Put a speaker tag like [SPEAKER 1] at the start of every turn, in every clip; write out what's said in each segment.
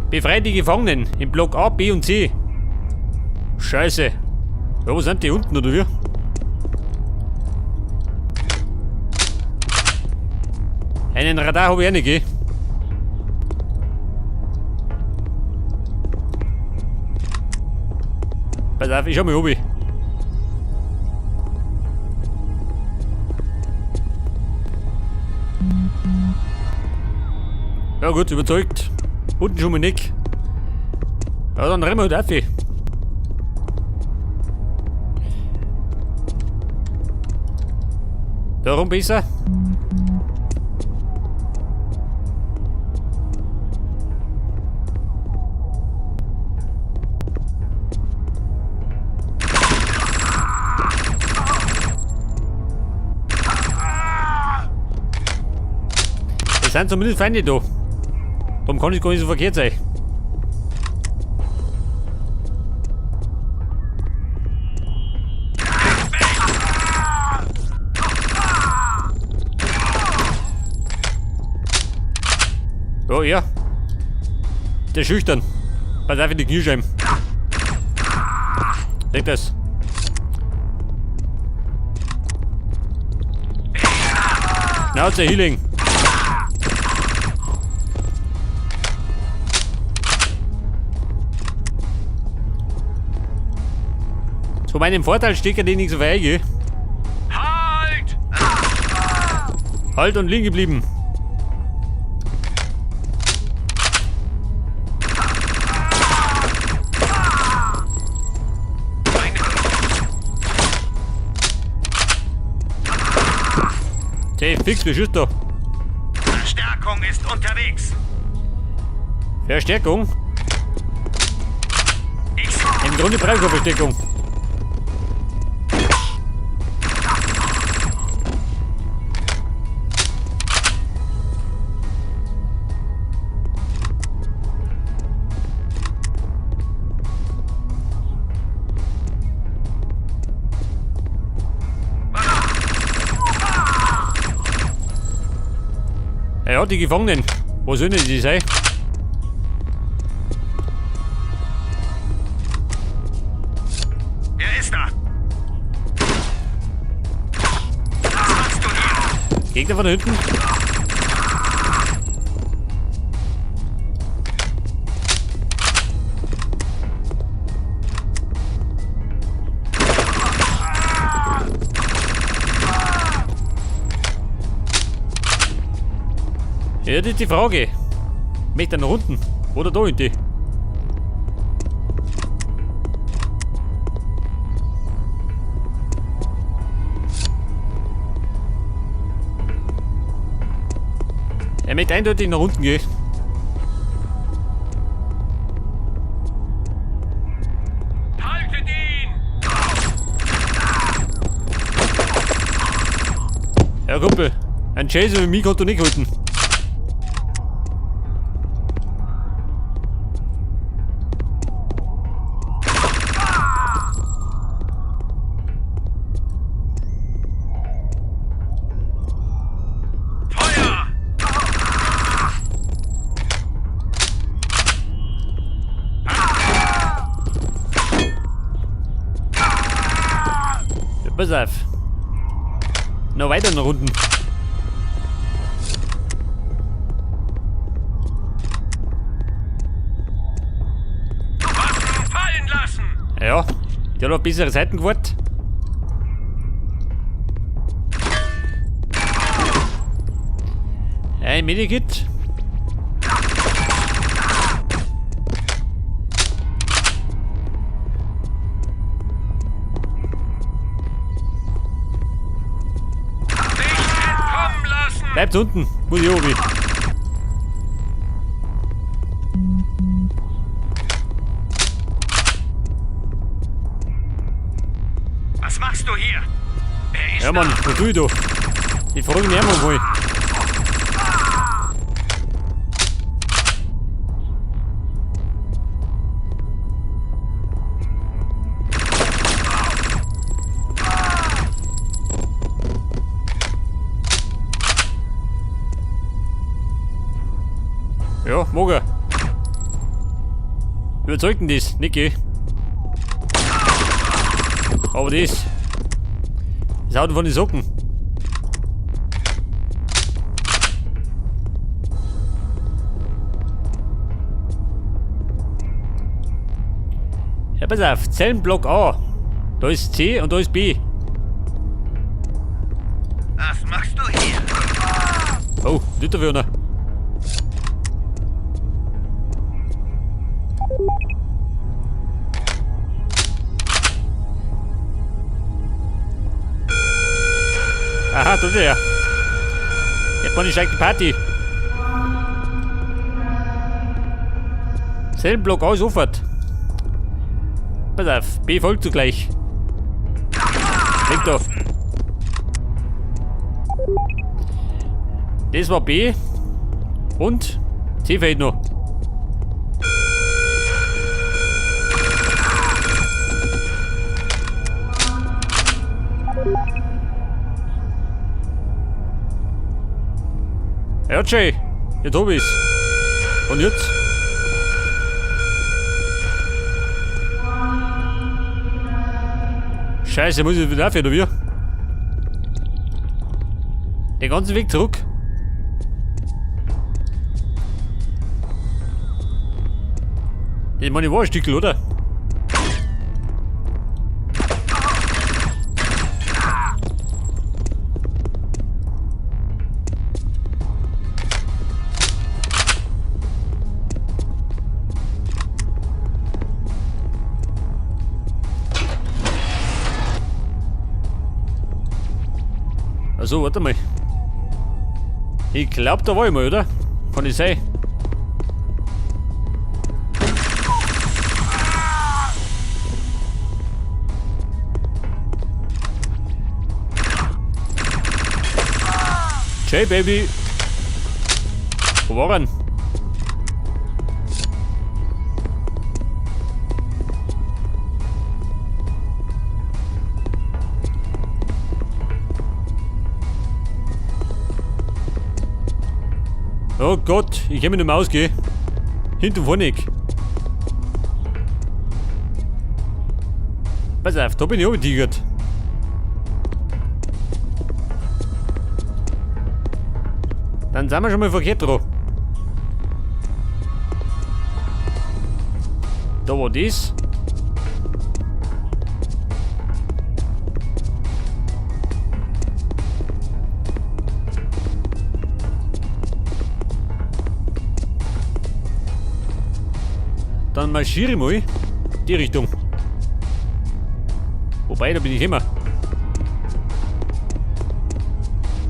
[SPEAKER 1] Befreie die Gefangenen im Block A, B und C. Scheiße. Ja, wo sind die unten, oder wie? Einen Radar habe ich auch nicht, gell? Pass auf, ich schau mal oben. Ja gut, überzeugt. Unten schon mal nicht. Ja, dann rennen wir halt auf. Darum besser. Es sind zumindest Feinde da. Darum kann es gar nicht so verkehrt sein. Ja, ja. Der ist schüchtern. Pass auf in die Kniescheiben. Leg das. Schnauze, Healing. Zu meinem Vorteil steht ja nicht so weit, gell?
[SPEAKER 2] Halt!
[SPEAKER 1] Halt und liegen geblieben. Hey, fix, wie schießt da?
[SPEAKER 2] Verstärkung ist unterwegs.
[SPEAKER 1] Verstärkung?
[SPEAKER 2] Ich
[SPEAKER 1] Im Grunde brauche ich keine Verstärkung. Ja, die Gefangenen. Wo sollen denn die sein?
[SPEAKER 2] Wer ist da? Was machst du hier?
[SPEAKER 1] Gegner von hinten? Ja, das ist die Frage. Möchte er nach unten? Oder da hinten? Er möchte eindeutig nach unten gehen.
[SPEAKER 2] Haltet ihn!
[SPEAKER 1] Ja, Kumpel. Ein Jason wie mich kannst du nicht halten.
[SPEAKER 2] Feuer!
[SPEAKER 1] Ja, pass auf. Noch weiter nach unten.
[SPEAKER 2] Waffen fallen lassen!
[SPEAKER 1] Ja, die hat auf bessere Seiten gewartet. Ein Medikit.
[SPEAKER 2] Nicht entkommen lassen!
[SPEAKER 1] Bleibt unten, muss ich oben.
[SPEAKER 2] Was machst du hier? Wer ist
[SPEAKER 1] Ja, Mann,
[SPEAKER 2] da?
[SPEAKER 1] was tue ich da? Ich frage mich auch mal. Ja, mag er. Überzeugt denn das, Niki? Aber das. Das haut von den Socken. Ja, pass auf, Zellenblock A. Da ist C und da ist B.
[SPEAKER 2] Was machst du hier?
[SPEAKER 1] Oh, nicht der Werner. Aha, da ist er ja. Jetzt mal die Party. Zellenblock A ist offen. Pass auf, B folgt zugleich. Weg da. Das war B. Und C fehlt noch. Ja, Jay. Jetzt hab ich's. Und jetzt? Scheiße, muss ich wieder aufhören, oder wie? Den ganzen Weg zurück. Ich meine, ich war ein Stückel, oder? Also, warte mal. Ich glaub, da war ich mal, oder? Kann ich sein? Jay, Baby. Wo war er denn? Oh Gott, ich kann mich nicht mehr ausgehen. Hinten vorne nicht. Pass auf, da bin ich runtergetigert. Dann sind wir schon mal verkehrt dran. Da war das. Dann marschiere ich mal die Richtung. Wobei, da bin ich immer.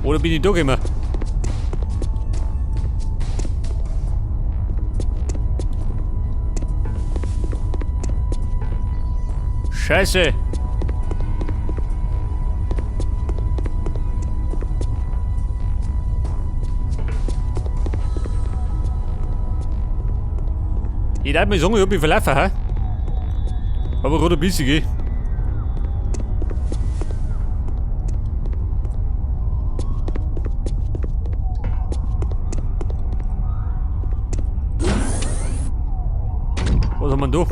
[SPEAKER 1] Oder bin ich doch immer? Scheiße! Ich darf mal sagen, ich hab mich verlaufen, hä? Aber gerade ein bisschen, gell? Was haben wir denn da?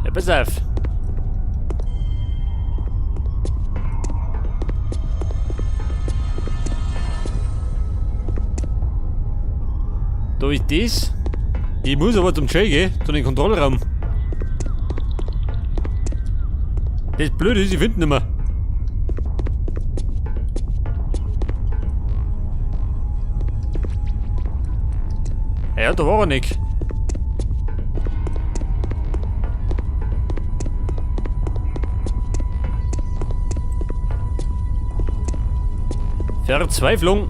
[SPEAKER 1] Ja, pass auf. Da ist das. Ich muss aber zum Jay gehen, zu dem Kontrollraum. Das Blöde ist, ich finde nicht mehr. Ja, da war er nicht. Verzweiflung.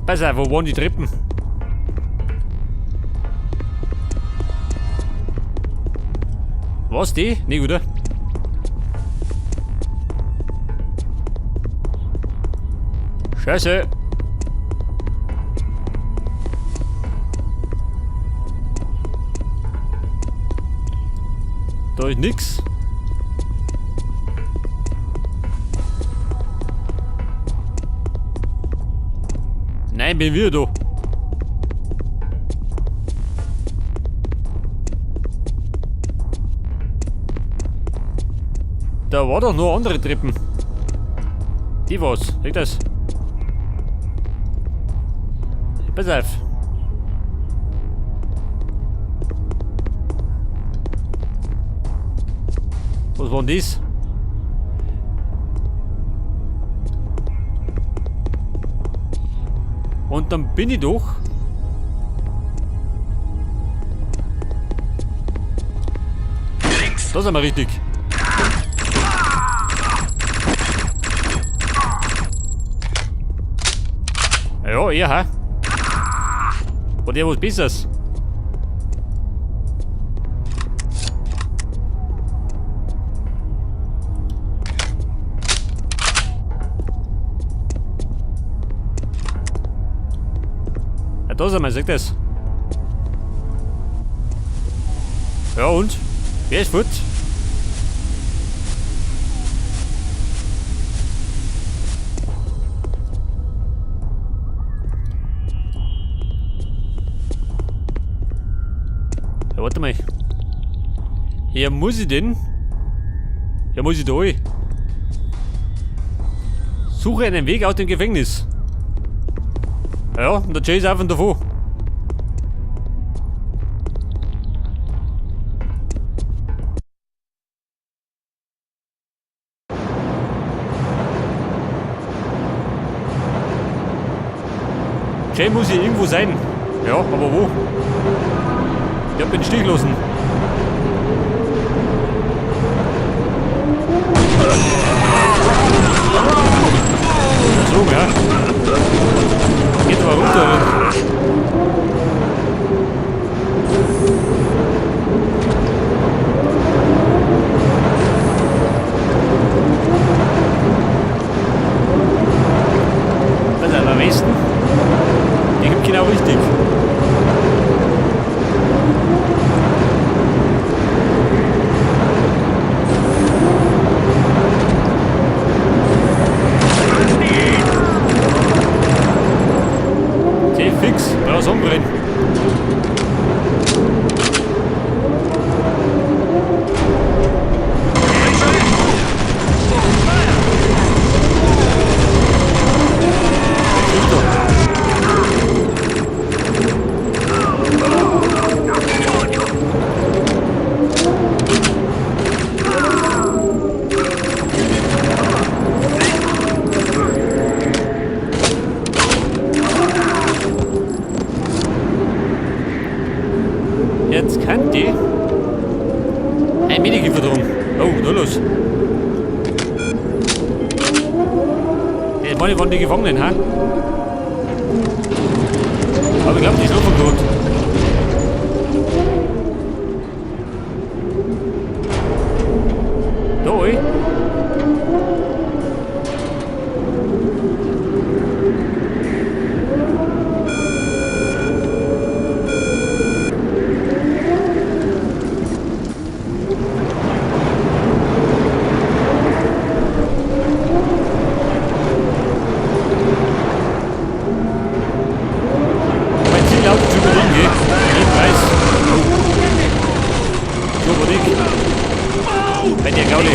[SPEAKER 1] Pass auf, wo waren die Treppen? Was, die? Nee, oder? Scheiße. Da ist nix. Nein, bin wieder da. Da war doch noch andere Treppen. Die was? Seht das? Pass auf. Was war denn das? Und dann bin ich doch.
[SPEAKER 2] Links.
[SPEAKER 1] Da sind wir richtig. Ja, er, ha? War der was Besseres? Ja, da sind wir, sagt das. Ja und? Wer ist fort? Ja, warte mal. Hier muss ich denn? Hier muss ich da rein. Suche einen Weg aus dem Gefängnis. Ja, und der Jay ist einfach davon. Jay muss hier irgendwo sein. Ja, aber wo? Ich hab den Stich lassen. So, ja. Geht aber runter. Das ist am besten. Der gibt genau richtig. Fix, brauchst umbrennen. Jetzt kann die ein Minigipfel drum. Oh, da los. Das waren die Gefangenen, ha? Aber ich glaube, die schlafen gerade. Da, ey. Mein Ziel lautet zu überlegen, gell? Den Preis. Oh. So, wo ich. Bei der Gauli.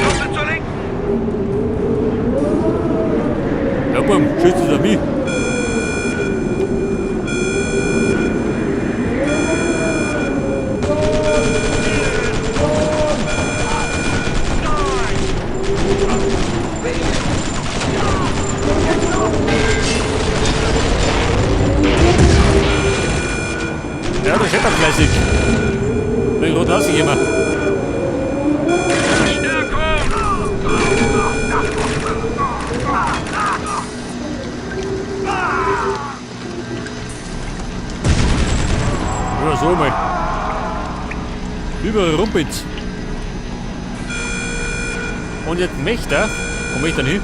[SPEAKER 2] Gruppe zur Linken.
[SPEAKER 1] Ja, bumm, schießt es auf mich. Ja, der scheppert fleißig. Bin gerade rausgekommen.
[SPEAKER 2] Verstärkung!
[SPEAKER 1] Ja, so mal. Überall rumpelt's. Und jetzt möchte er. Wo möchte er hin?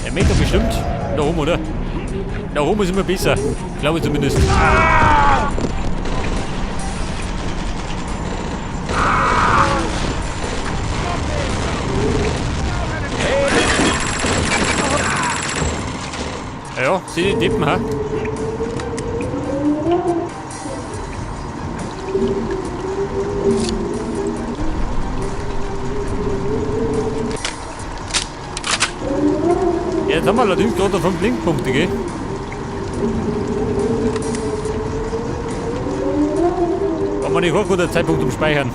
[SPEAKER 1] Der möchte doch bestimmt. Da oben, oder? Da oben ist immer besser. Glaube ich zumindest. Ja, sehe die Deppen, ha? Ja, jetzt haben wir allerdings gerade noch 5 Linkpunkte, gell? War mal nicht auch ein guter Zeitpunkt zum Speichern.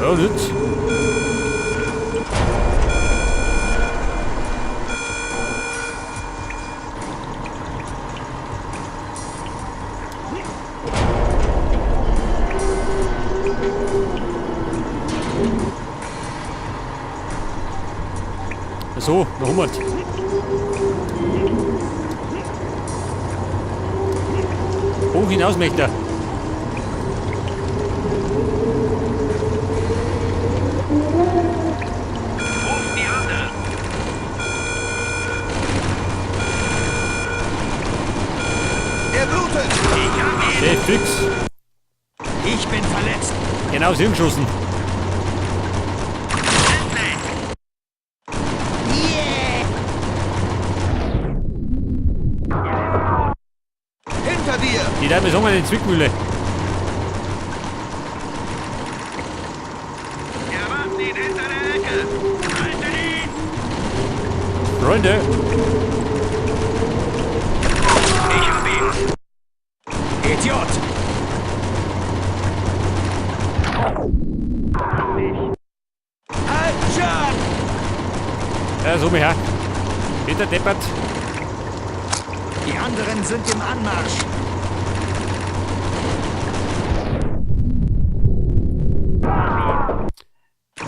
[SPEAKER 1] Ja, und jetzt? So, noch 100. Hoch hinaus möchte er.
[SPEAKER 2] Ruf die anderen.
[SPEAKER 3] Er blutet!
[SPEAKER 2] Ich habe ihn.
[SPEAKER 1] Der ist fix.
[SPEAKER 3] Ich bin verletzt.
[SPEAKER 1] Genau, sie geschossen.
[SPEAKER 2] Endlich.
[SPEAKER 3] Hinter dir!
[SPEAKER 1] Die da sagen wir in die Zwickmühle.
[SPEAKER 2] Erwarten ihn hinter der Ecke. Haltet ihn.
[SPEAKER 1] Freunde,
[SPEAKER 2] Ich hab ihn.
[SPEAKER 3] Idiot! Atscha!
[SPEAKER 1] ja, so her. Peter Deppert.
[SPEAKER 3] Die anderen sind im Anmarsch.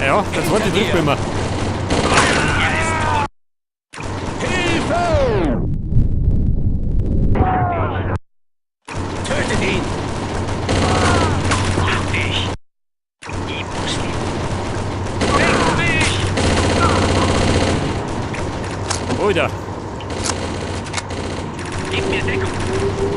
[SPEAKER 1] Ja, das zweite trifft immer.